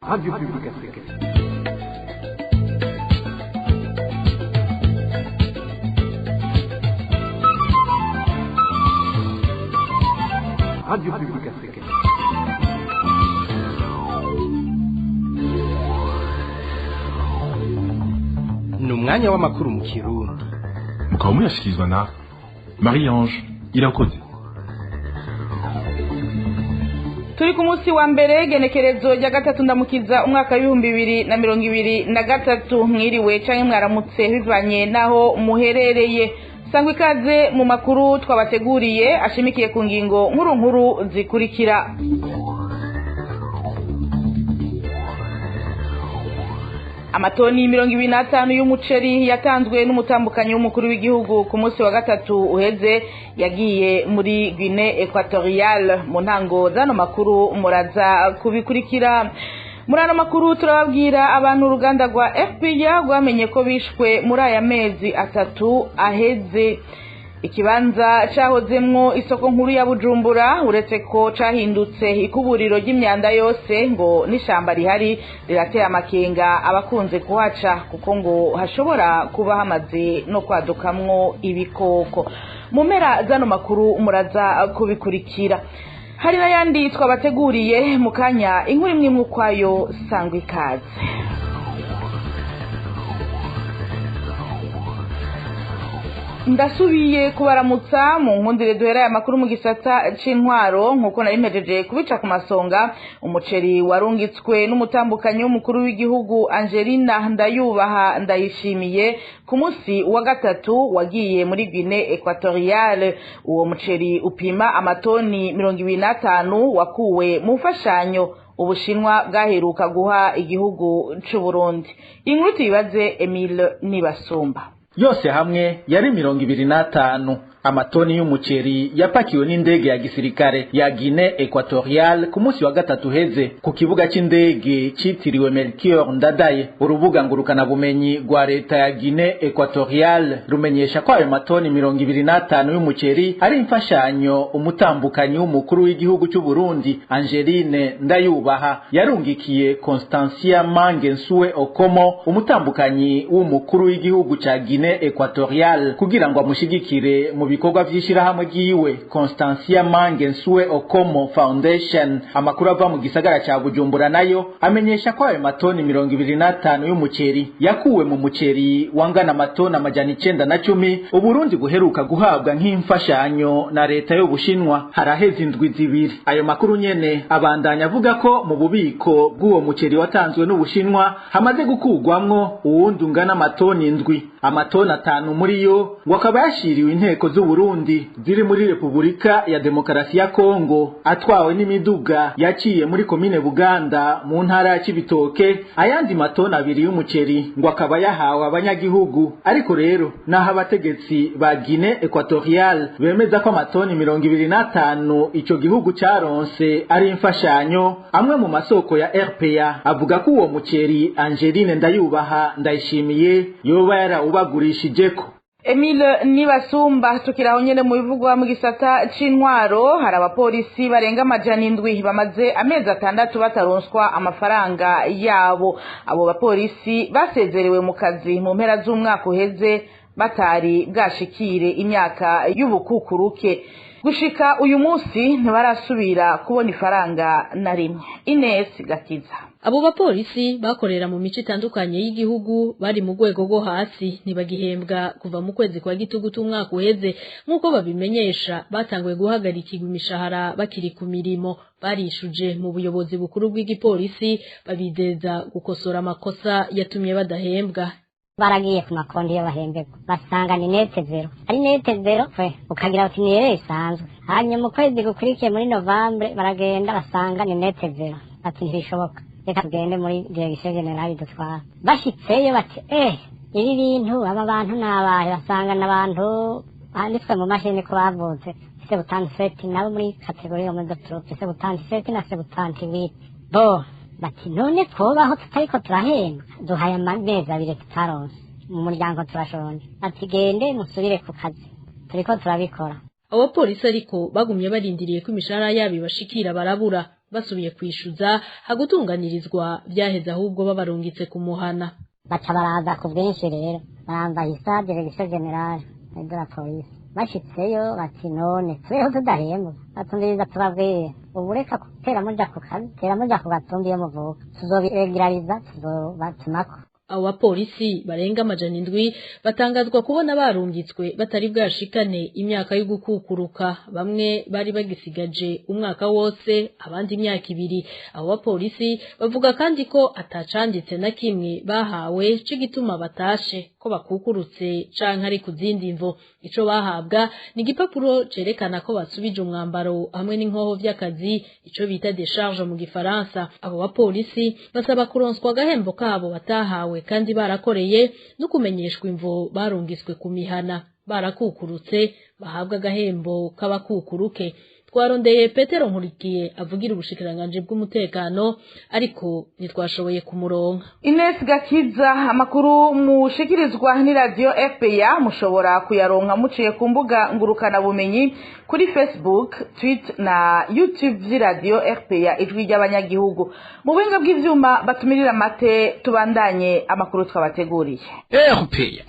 Radio Publique Africaine. Radio Publique Africaine. Ni umwanya w'amakuru mu Kirundi. Mukaba muyashyikirizwa na Marie Ange Irakoze. Turi ku munsi wa mbere, genekerezo rya 3 ndamukiza umwaka w'2023. Mwiriwe canke mwaramutse bivanye naho muherereye. Sangwa ikaze mu makuru twabateguriye ashimikiye ku ngingo nkuru nkuru zikurikira. Amatoni 25 y'umuceri yatanzwe n'umutambukanyi w'umukuru w'igihugu ku munsi wa 3 uheze yagiye muri Guinée Equatoriale. Mu ntango zano makuru muraza kubikurikira. Muri ano makuru turababwira abantu uruganda rwa FPR rwamenye ko bishwe muri aya mezi 3 aheze. Ikibanza cahozemwo isoko nkuru ya Bujumbura, uretse ko cahindutse ikuburiro ry'imyanda yose, ngo n'ishamba rihari rirateye amakenga abakunze kuhaca, kuko ngo hashobora kuba hamaze no kwadukamwo ibikoko. Mu mpera zano makuru muraza kubikurikira. Hari n'ayandi twabateguriye mu kanya, inkuru imwe imwe ukwayo. Sangwa ikaze. Ndasubiye kubaramutsa mu nkundire duhera aya makuru mu gisata c'intwaro. Nkuko nari mpejeje kubica ku masonga, umuceri warungitswe n'umutambukanyi w'umukuru w'igihugu Angelina Ndayubaha Ndayishimiye ku munsi wa 3 wagiye muri Guinée Equatoriale. Uwo muceri upima amatoni 25 wakuwe mu mfashanyo Ubushinwa bwaheruka guha igihugu c'u Burundi. Inkuru tuyibaze Emile Nibasumba. Yose hamwe yari 25 amatoni y'umuceri yapakiwe n'indege ya gisirikare ya Guinée Equatoriale ku munsi wa 3 heze ku kibuga c'indege citiriwe Melchior Ndadaye. Urubuga ngurukana bumenyi rwa leta ya Guinée Equatoriale rumenyesha ko ayo matoni 25 y'umuceri ari imfashanyo umutambukanyi w'umukuru w'igihugu cy'u Burundi Angeline Ndayubaha yarungikiye Constancia Mange Nsue Okomo, umutambukanyi w'umukuru w'igihugu ca Guinée Equatoriale, kugira ngo amushigikire mu bikorwa vy'ishirahamwe ryiwe Constancia Mange Nsue Okomo Foundation. Amakuru ava mu gisagara ca Bujumbura nayo amenyesha ko ayo matoni 25 y'umuceri yakuwe mu muceri wangana amatoni 910 Uburundi buheruka guhabwa nk'imfashanyo na leta y'Ubushinwa haraheze indwi 2. Ayo makuru nyene abandanya avuga ko mu bubiko bw'uwo muceri watanzwe n'Ubushinwa hamaze gukugwamwo uwundi ungana amatoni 7. Amatoni 5 muri yo ngo akaba yashiriwe inteko z'u Burundi ziri muri Republika ya Demokarasi ya Kongo, atwawe n'imiduga yaciye muri komine Buganda mu ntara ya Cibitoke. Ayandi matoni 2 y'umuceri ngo akaba yahawe abanyagihugu. Ariko rero naho abategetsi ba Guinée Equatoriale bemeza ko amatoni 25 ico gihugu caronse ari imfashanyo, amwe mu masoko ya RPA avuga ko uwo muceri Angeline Ndayubaha Ndayishimiye yoba yarawubagurishijeko. Emile Nibasumba. Tukiraho nyene mu bivugwa mu gisata c'intwaro, hari abapolisi barenga 700 bamaze amezi 6 bataronswa amafaranga yabo. Abo bapolisi basezerewe mu kazi mu mpera z'umwaka uheze batari bwashikire imyaka y'ubukukuruke. Gushika uyu munsi ntibarasubira kubona ifaranga na rimwe. Ines Gakiza. Abo bapolisi bakorera mu mice itandukanye y'igihugu bari mu rwego rwo hasi ntibagihembwa kuva mu kwezi kwa gitugutu umwaka uheze. Nk'uko babimenyesha, batanguye guhagarikirwa imishahara bakiri ku mirimo. Barishuje mu buyobozi bukuru bw'igipolisi, babizeza gukosora amakosa yatumye badahembwa. Baragiye ku makonti iyo bahemberwa basanga ni net zéro, ari net zéro fe ukagira uti ni isanzwe. Hanyuma ukwezi gukurikiye muri novembre baragenda basanga ni net zéro, ati ntibishoboka, reka tugende muri direction générale dutwara. Bashitseyo bati ibi bintu aba bantu nabahe? Basanga n'abantu banditswe mu mashini ko bavutse 77, nabo muri catégorie yo muri troupe 77 na 78. Bo bati none twobaho tutariko turahembwa? Duhaye amezi 2 tutaronse, mu muryango turashonje. Ati gende musubire ku kazi, turiko turabikora. Abo bapolisi ariko bagumye barindiriye ko imishahara yabo ibashikira barabura. Basubiye kwishuza hagutunganirizwa, vyaheze ahubwo babarungitse kumuhana. Baca baraza ku bwinshi rero, baramvahisa direction générale de la police. Bashitseyo bati: "None tubeho tudahembwa?" Batumviriza, tubabwire ubu: reka tera muja ku kazi, tera muja ku gatumba iyo muvuka, tuzobiregulariza, tuzobatumako. Abo bapolisi barenga 700 batangazwa kubona barungitswe batari bwashikane imyaka yo gukukuruka. Bamwe bari bagisigaje umwaka wose, abandi imyaka 2. Abo bapolisi bavuga kandi ko atacanditse na kimwe bahawe c'igituma batashe, ko bakukurutse canke ari ku zindi mvo. Ico bahabwa ni igipapuro cerekana ko basubije umwambaro hamwe n'inkoho vy'akazi, ico bita décharge mu gifaransa. Abo bapolisi basaba kuronswa agahembo kabo batahawe kandi barakoreye, no kumenyeshwa imvo barungiswe ku mihana. Barakukurutse, bahabwa agahembo k'abakukuruke. Twarondeye Petero Nkurikiye avugira ubushikiranganji bw'umutekano, ariko ntitwashoboye kumuronka. Ines Gakiza. Amakuru mushikirizwa ni radio RPA mushobora kuyaronka muciye ku mbuga ngurukana bumenyi kuri Facebook, Twitter na YouTube vy'iradio RPA, Ijwi ry'Abanyagihugu. Mu buhinga bw'ivyuma batumirira mate, tubandanye amakuru twabateguriye. RPA.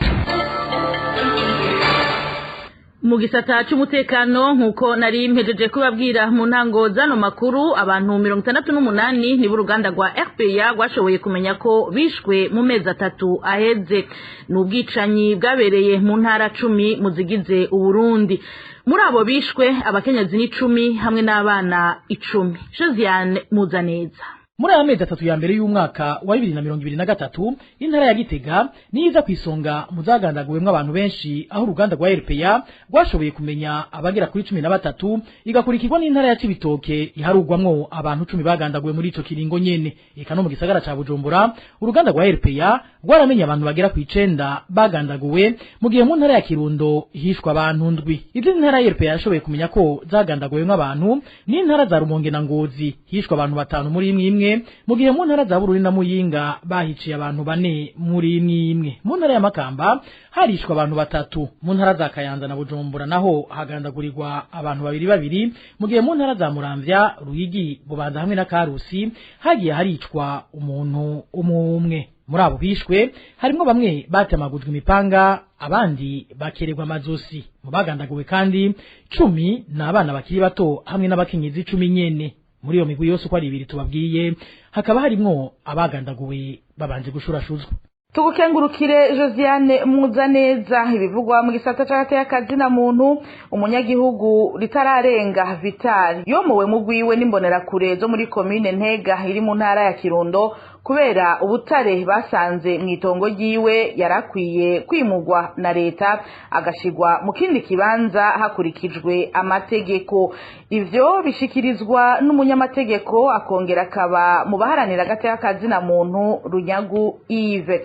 Mu gisata cy'umutekano, nk'uko nari mpejeje kubabwira mu ntango zano makuru, abantu 68 nibo uruganda rwa RPA rwashoboye kumenya ko bishwe mu mezi 3 aheze. Ni ubwicanyi bwabereye mu ntara 10 mu zigize Uburundi. Muri abo bishwe, abakenyezi ni 10 hamwe n'abana 10. Josiane Muzaneza. Muri aya mezi 3 ya mbere y'umwaka wa 2023, intara ya Gitega niza kwisonga mu zagandaguwemwo abantu benshi, aho uruganda rwa RPA rwashoboye kumenya abagera kuri 13, igakurikirwa n'intara ya Cibitoke iharugwamwo abantu 10 bagandaguwe muri ico kiringo nyene. Eka no mu gisagara ca Bujumbura uruganda rwa RPA rwaramenye abantu bagera ku 9 bagandaguwe, mu gihe mu ntara ya Kirundo hishwa abantu 7. Izindi ntara ya RPA yashoboye kumenya ko zagandaguwemwo abantu ni intara za Rumonge na Ngozi, hishwa abantu 5 muri imwe imwe, mu gihe mu ntara za Bururi na Muyinga bahiciye abantu 4 muri imwe imwe. Mu ntara ya Makamba harishwa abantu 3, mu ntara za Kayanza na Bujumbura naho hagandagurirwa abantu 2 2, mu gihe mu ntara za Muramvya, Ruyigi, Bubanza hamwe na Karusi hagiye haricwa umuntu umwe. Muri abo bishwe harimwo bamwe batemagujwe imipanga, abandi bakererwa amazosi. Mu bagandaguwe kandi 10 ni abana bakiri bato hamwe n'abakenyezi 10 nyene. Muri iyo migwi yose uko ari ibiri tubabwiye, hakaba harimwo abagandaguwe babanje gushurashuzwa. Tugukengurukire, Josiane Muzaneza. Ibivugwa mu gisata c'agateka na muntu: umunyagihugu Ritararenga Vital yomowe mu gwiwe n'imbonerakure zo muri komine Ntega iri mu ntara ya Kirundo kubera ubutare basanze mu itongo ryiwe, yarakwiye kwimugwa na leta agashigwa mu kindi kibanza hakurikijwe amategeko. Ivyo bishikirizwa n'umunyamategeko akongera akaba mu baharanira agateka na muntu, Runyagu Yves.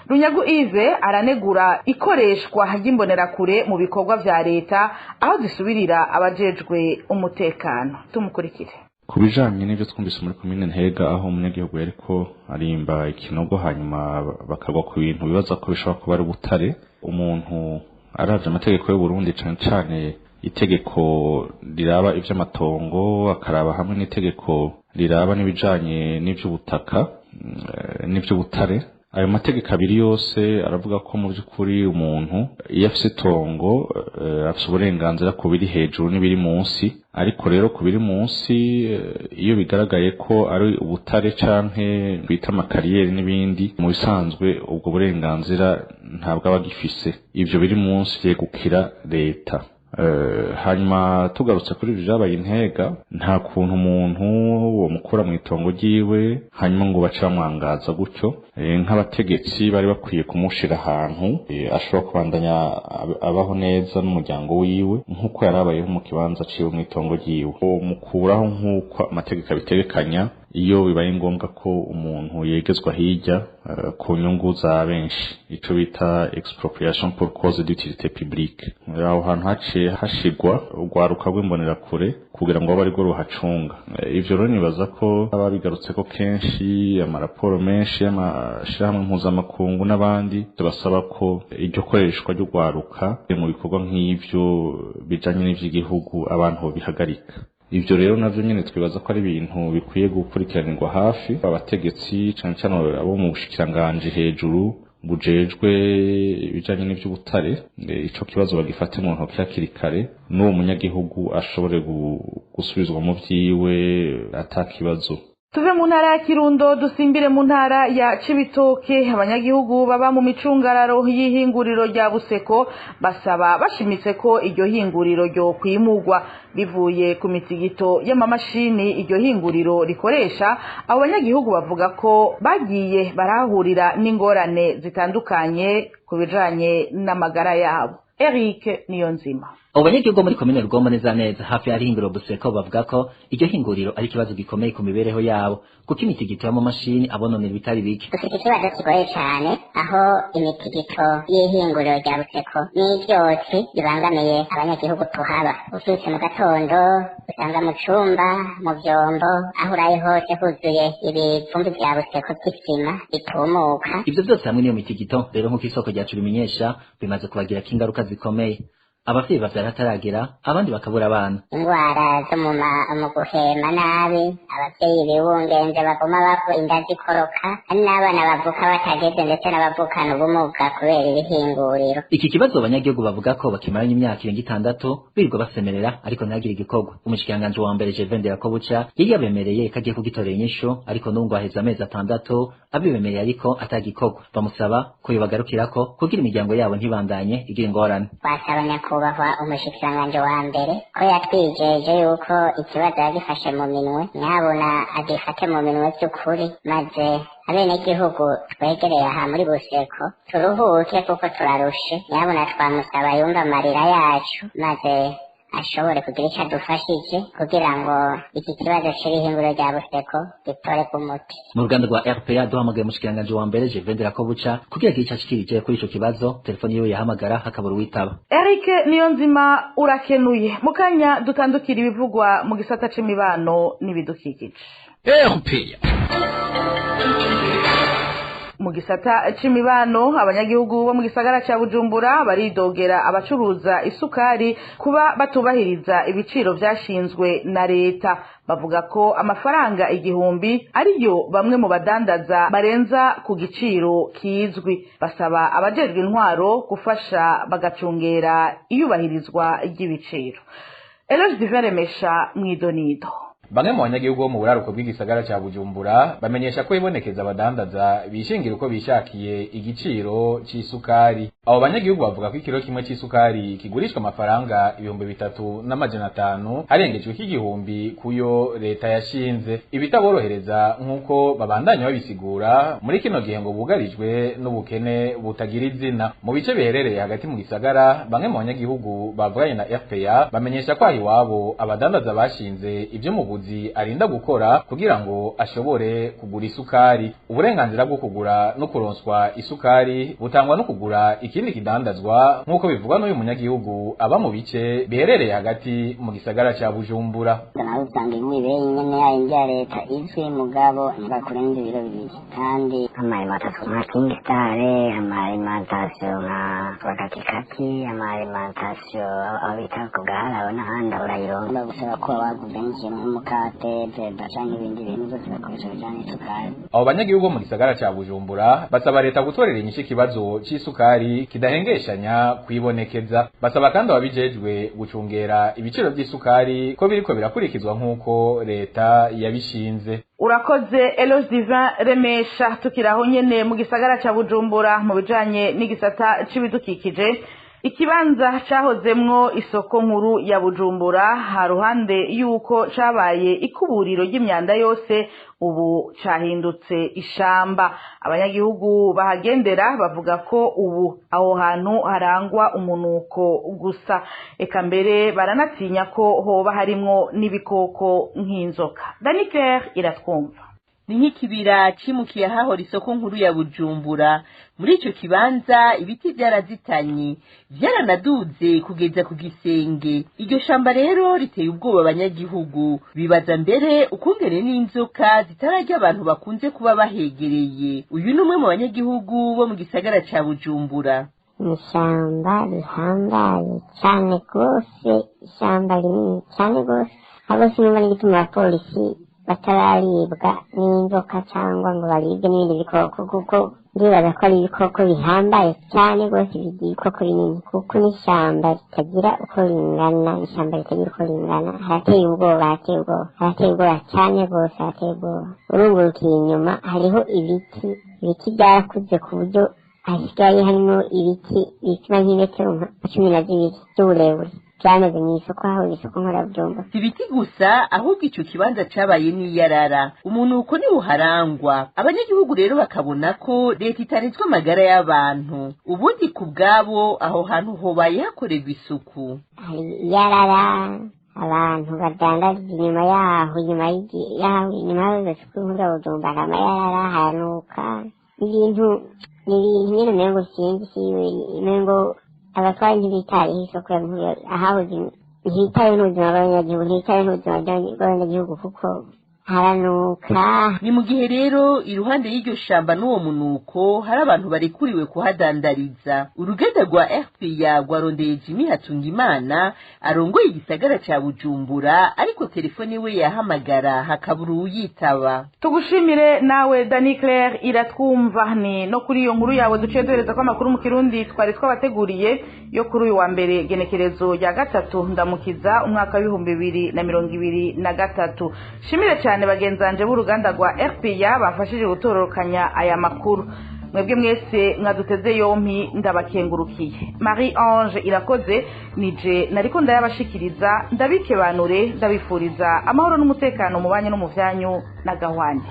Runyagu Yves aranegura ikoreshwa ry'imbonerakure mu bikorwa vya leta, aho zisubirira abajejwe umutekano. Tumukurikire. Ku bijanye n'ivyo twumvise muri komine Ntega, aho umunyagihugu yariko arimba ikinogo hanyuma bakagwa ku bintu bibaza ko bishobora kuba ari ubutare, umuntu aravye amategeko y'u Burundi, cane cane itegeko riraba ivy'amatongo, akaraba hamwe n'itegeko riraba n'ibijanye n'ivy'ubutaka n'ivy'ubutare, ayo mategeko abiri yose aravuga ko mu by'ukuri umuntu iyo afise itongo afise uburenganzira ku biri hejuru n'ibiri munsi. Ariko rero ku biri munsi, iyo bigaragaye ko ari ubutare canke bita ama carrières n'ibindi, mu bisanzwe ubwo burenganzira ntabwo aba agifise, ivyo biri munsi vyegukira leta. Hanyuma tugarutse kuri ibyo byabaye Intega, nta kuntu umuntu wamukura mu itongo ryiwe hanyuma ngo bace bamwangaza gutyo. Nk'abategetsi bari bakwiye kumushira ahantu ashobora kubandanya abaho neza n'umuryango wiwe nk'uko yari abayeho mu kibanza ciwe mu itongo ryiwe, mukuraho nk'uko amategeko abitegekanya iyo bibaye ngombwa ko umuntu yegezwa hirya ku nyungu za benshi, ico bita expropriation pour cause d'utilité publique. Aho hantu haciye hashigwa urwaruka rw'imbonerakure kugira ngo abe arirwo ruhacunga. Ivyo rero nibaza ko ababigarutse ko kenshi, amaraporo menshi y'amashirahamwe mpuzamakungu n'abandi basaba ko iryo koreshwa ry'urwaruka mu bikorwa nk'ivyo bijanye n'ivy'igihugu abantu bihagarika. Ivyo rero navyo nyene twibaza ko ari ibintu bikwiye gukurikiranirwa hafi, abategetsi cane cane abo mu bushikiranganji hejuru bujejwe ibijanye n'ivy'ubutare, ico kibazo bagifate mu ntoki hakiri kare, n'uwo munyagihugu ashobore gusubizwa mu vyiwe atakibazo. Tuve mu ntara ya Kirundo dusimbire mu ntara ya Cibitoke. Abanyagihugu baba mu micungararo y'ihinguriro rya Buseko basaba bashimitse ko iryo hinguriro ryo kwimurwa bivuye ku mitigito y'amamashini iryo hinguriro rikoresha. Abo banyagihugu bavuga ko bagiye barahurira n'ingorane zitandukanye ku bijanye n'amagara yabo. Eric Niyonzima. Abo banyagihugu muri komine Rugombo neza neza hafi ya hinguriro Buseko bavuga ko iryo hinguriro ari ikibazo gikomeye ku mibereho yabo, kuko imitigito y'amamashini abononera ibitari bike. Dufite ikibazo kigoye cyane aho imitigito y'ihinguriro rya Buseko n'ivyotsi bibangamiye abanyagihugu tuhaba. Uvyutse mu gatondo usanga mu cumba, mu vyombo, aho uraye hose huzuye ibivumbi vya Buseko vy'isima bitumuka. Ivyo vyose hamwe n'iyo mitigito rero, nk'uko isoko ryacu rimenyesha, bimaze kubagirako ingaruka zikomeye. Abavyeyi bavyara hataragera, abandi bakabura abana. Ingwara zo mu guhema nabi, abavyeyi bibungenze baguma bavu inda zikoroka, hari n'abana bavuka batageze ndetse n'abavukana ubumuga kubera ibihinguriro. Iki kibazo abanyagihugu bavuga ko bakimaranye imyaka irenga 6 birirwa basemerera, ariko ntihagire igikorwa. Umushikiranganji wa mbere Gervais Nderakobuca yari yabemereye ko agiye kugitorera inyishu, ariko n'ubu ngo haheze amezi 6 abibemereye ariko atagikorwa. Bamusaba ko yobagarukirako kugira imiryango yabo ntibandanye igira ingorane. Twasaba nyakubahwa umushikiranganji wa mbere ko yatwijeje yuko ikibazo yagifashe mu minwe, nyabona agifate mu minwe by'ukuri, maze abenegihugu twegereye aha muri Buseko turuhuke kuko turarushe. Nyabona twamusaba yumva amarira yacu, maze ashobore kugira ico adufashije kugira ngo iki kibazo c'ihinguriro rya Buseko gitorerwe umuti. Mu ruganda rwa RPA duhamagaye umushikiranganji wa mbere Gervais Nderakobuca kugira agire ico ashikirije kuri ico kibazo, telefoni yiwe yahamagara hakabura uwitaba. Eric Niyonzima urakenuye. Mu kanya dutandukira ibivugwa mu gisata c'imibano n'ibidukikije. RPA. Mu gisata c'imibano, abanyagihugu bo mu gisagara ca Bujumbura baridogera abacuruza isukari kuba batubahiriza ibiciro vyashinzwe na leta. Bavuga ko amafaranga 1000 ariyo bamwe mu badandaza barenza ku giciro kizwi. Basaba abajejwe intwaro gufasha bagacungera iyubahirizwa ry'ibiciro. Eloge Diveremesha mwidonido. Bamwe mu banyagihugu bo mu buraruko bw'igisagara ca Bujumbura bamenyesha ko ibonekeza abadandaza bishingira uko bishakiye igiciro c'isukari. Abo banyagihugu bavuga ko ikiro kimwe c'isukari kigurishwa amafaranga 3500 harengejwe k'igihumbi kuyo leta yashinze, ibitaborohereza nk'uko babandanya babisigura muri kino gihe ngo bugarijwe n'ubukene butagira izina. Mu bice biherereye hagati mu gisagara, bamwe mu banyagihugu bavuganye na RPA bamenyesha ko aho iwabo abadandaza bashinze ivyo mu arinda gukora kugira ngo ashobore kugura isukari. Uburenganzira bwo kugura no kuronswa isukari butangwa no kugura ikindi kidandazwa, nk'uko bivugwa n'uyu munyagihugu aba mu bice biherereye hagati mu gisagara ca Bujumbura. Nawe usanga imwe nyene yayindi ya leta izwi, mugabo ntibakurenza ibiro 2, kandi amaalimentation nka King Star, amaalimentation nka Wakatikati, amaalimentation aho bita ku Gaharabo n'ahandi urayironka. Bagusaba ko waguze nk'ikintu nk'umukate, beba canke ibindi bintu byose bakoresha bijanye n'isukari. Abo banyagihugu bo mu gisagara ca Bujumbura basaba leta gutorera inyishu ikibazo c'isukari kidahengeshanya kwibonekeza. Basaba kandi ababijejwe gucungera ibiciro vy'isukari ko biriko birakurikizwa nk'uko leta yabishinze. Urakoze Eloge Divin Remesha. Tukiraho nyene mu gisagara ca Bujumbura mu bijanye n'igisata c'ibidukikije, ikibanza cahozemwo isoko nkuru ya Bujumbura haruhande yuko cabaye ikuburiro ry'imyanda yose, ubu cahindutse ishamba. Abanyagihugu bahagendera bavuga ko ubu aho hantu harangwa umunuko gusa, eka mbere baranatinya ko hoba harimwo n'ibikoko nk'inzoka. Dani Claire iratwumva. Ni nk'ikibira cimukiye ahahora isoko nkuru ya Bujumbura. Muri ico kibanza ibiti vyarazitanye, vyaranaduze kugeza ku gisenge. Iryo shamba rero riteye ubwoba abanyagihugu, bibaza mbere ukungene n'inzoka zitararya abantu bakunze kuba bahegereye. Uyu ni umwe mu banyagihugu bo mu gisagara ca Bujumbura. Ni ishamba rihambaye cane gose, ishamba rinini cane gose. Ahubwo sinumva n'igituma abapolisi batararibwa n'inzoka cyangwa ngo baribwe n'ibindi bikoko, kuko ndibaza ko ari ibikoko bihambaye cyane rwose, ibikoko binini, kuko n'ishyamba ritagira uko ringana, ishyamba ritagira uko ringana. Harateye ubwoba, harateye ubwoba, harateye ubwoba cyane rwose, harateye ubwoba. Urungurukiye inyuma hariho ibiti, ibiti byarakuze ku buryo hasigaye harimo ibiti bipima nk'imetero nka 12 by'uburebure, byameze mu isoko, aho isoko nkorabyumva. Si ibiti gusa, ahubwo ico kibanza cabaye n'iyarara, umunuko niwuharangwa. Abanyagihugu rero bakabona ko leta itaretswe amagara y'abantu. Ubundi ku bwabo aho hantu hobaye hakorerwa isuku. Hari iyarara, abantu badandaza inyuma yaho, inyuma yaho, inyuma y'isoko nkorabyumva hari amayarara, haranuka. Ibintu ni ibintu nyene umengo sinzi, umengo abatwara ntibitayeho isoko ya nkuru ahahoze, ntibitayeho n'ubuzima bw'abanyagihugu, ntibitayeho n'ubuzima bw'abanyagihugu, kuko haranuka. Ni mu gihe rero iruhande y'iryo shamba n'uwo munuko hari abantu barekuriwe kuhadandariza. Uruganda rwa RPA rwarondeye Jimmy Hatungimana arongoye igisagara ca Bujumbura, ariko telefone we yahamagara hakabura uwuyitaba. Tugushimire nawe Dani Claire Iratwumva. Ni no kuri iyo nkuru yawe duciye duhereza ko amakuru mu Kirundi twari twabateguriye yo kuri uyu wa mbere, genekerezo rya 3 Ndamukiza umwaka w'2023. Shimire cyane bagenzanje b'uruganda rwa RPA bafashije gutororokanya aya makuru. Mwebwe mwese mwaduteze yompi ndabakengurukiye. Marie Ange Irakoze nije nariko ndayabashikiriza, ndabikebanure, ndabifuriza amahoro n'umutekano mu banyu no mu vyanyu na gahwane.